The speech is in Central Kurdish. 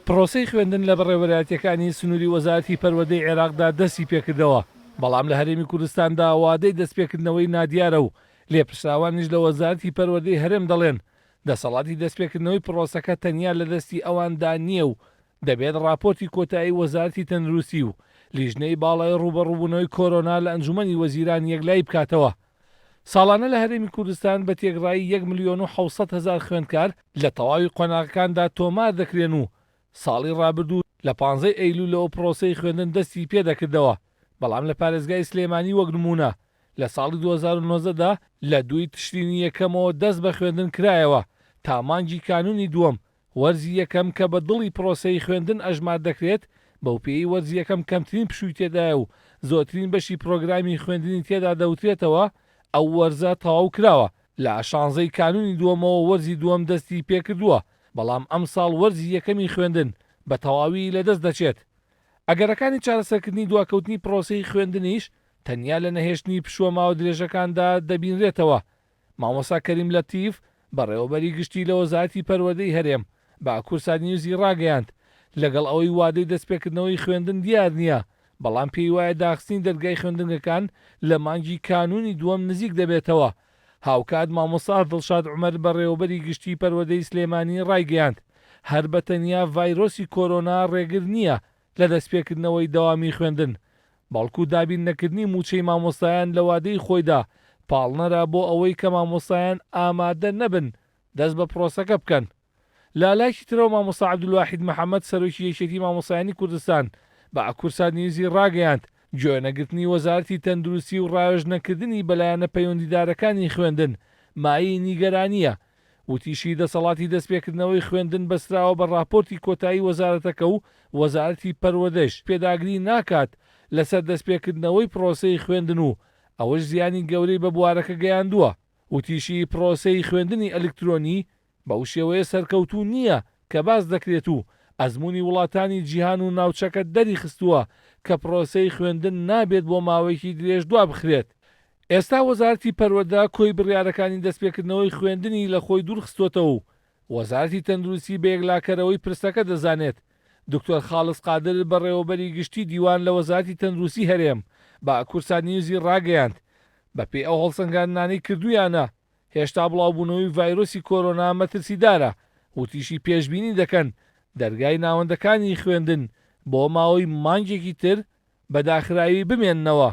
پڕۆسەی خوێندن لە بەڕێوەبەرایەتییەکانی سنووری وەزارەتی پەروەردەی عێراقدا دەستی پێکردەوە، بەڵام لە هەرێمی کوردستاندا وادەی دەستپێکردنەوەی نادیارە و لێپرسراوانیش لە وەزارەتی پەروەردەی هەرێم دەڵێن، دەسەڵاتی دەستپێکردنەوەی پڕۆسەکە تەنیا لە دەستی ئەواندا نییە و دەبێت ڕاپۆرتی کۆتایی وەزارەتی تەندروستی و لیژنەی باڵای ڕووبەڕووبوونەوەی کۆرۆنا لە ئەنجوومەنی وەزیران یەکلایی بکاتەوە. ساڵانە لە هەرێمی کوردستان بە تێکڕایی یەک ملیۆن و 700 هەزار خوێندکار لە تەواوی قۆناغەکاندا تۆمار دەکرێن و ساڵی ڕابردوو لە پانزەی ئەیلولەوە پڕۆسەی خوێندن دەستی پێدەکردەوە، بەڵام لە پارێزگای سلێمانی وەک نموونە لە ساڵی 2019 دا لە دووی تشرینی یەکەمەوە دەست بە خوێندن کرایەوە تا مانگی کانوونی دووەم وەرزی یەکەم کە بە دڵی پرۆسەی خوێندن ئەژمار دەکرێت، بەوپێیەی وەرزی یەکەم کەمترین پشووی تێدایە و زۆرترین بەشی پرۆگرامی خوێندنی تێدا دەوترێتەوە، ئەو وەرزە تەواو کراوە، لە شانزەی کانوونی دووەمەوە وەرزی دووەم دەستی پێکردووە، بەڵام ئەمساڵ وەرزی یەکەمی خوێندن بە تەواوی لەدەست دەچێت. ئەگەرەکانی چارەسەرکردنی دواکەوتنی پرۆسەی خوێندنیش تەنیا لە نەهێشتنی پشووە ماوە درێژەکاندا دەبینرێتەوە، مامۆستا کەریم لەتیف، بەڕێوەبەری گشتی لە وەزارەتی پەروەردەی هەرێم، بە کوردسات نیوزی ڕاگەیاند، لەگەڵ ئەوەی وادەی دەستپێکردنەوەی خوێندن دیار نییە، بەڵام پێیوایە داخستنی دەرگای خوێندنگەکان لە مانگی کانوونی دووەم نزیک دەبێتەوە. هاوکات مامۆستا دڵشاد عومەر بەڕێوەبەری گشتی پەروەردەی سلێمانی ڕایگەیاند، هەر بە تەنیا ڤایرۆسی کۆرۆنا ڕێگر نییە لە دەستپێکردنەوەی دەوامی خوێندن، بەڵکو دابین نەکردنی مووچەی مامۆستایان لە وادەی خۆیدا پاڵنەرە بۆ ئەوەی کە مامۆستایان ئامادە نەبن دەست بە پرۆسەکە بکەن. لە لایەکی ترەوە مامۆستا عەبدولواحید محەمەد سەرۆکی یەکێتی مامۆستایانی کوردستان بە کوردسات نیوزی ڕاگەیاند، گوێ نەگرتنی وەزارەتی تەندروستی و ڕاوێژ نەکردنی بە لایەنە پەیوەندیدارەکانی خوێندن مایەی نیگەرانییە وتیشی، دەسەڵاتی دەستپێکردنەوەی خوێندن بەستراوە بە ڕاپۆرتی کۆتایی وەزارەتەکە و وەزارەتی پەروەردەش پێداگری ناکات لەسەر دەستپێکردنەوەی پرۆسەی خوێندن و ئەوەش زیانی گەورەی بە بوارەکە گەیاندووە. وتیشی، پرۆسەی خوێندنی ئەلکترۆنی بەو شێوەیە سەرکەوتوو نییە کە باس دەکرێت و ئەزموونی وڵاتانی جیهان و ناوچەکە دەریخستووە کە پرۆسەی خوێندن نابێت بۆ ماوەیەکی درێژ دوابخرێت. ئێستا وەزارەتی پەروەردە کۆی بڕیارەکانی دەستپێکردنەوەی خوێندنی لە خۆی دوورخستۆتەوە و وەزارەتی تەندروستی بە یەکلاکەرەوەی پرسەکە دەزانێت. دکتۆر خاڵس قادر بەڕێوەبەری گشتی دیوان لە وەزارەتی تەندروستی هەرێم بە کوردسات نیوزی ڕاگەیاند، بەپێی ئەو هەڵسەنگاندنانەی کردوویانە هێشتا بڵاوبوونەوەی ڤایرۆسی کۆرۆنا مەترسیدارە، وتیشی پێشبینی دەکەن دەرگای ناوەندەکانی خوێندن بۆ ماوەی مانگێکی تر بە داخراوی بمێننەوە.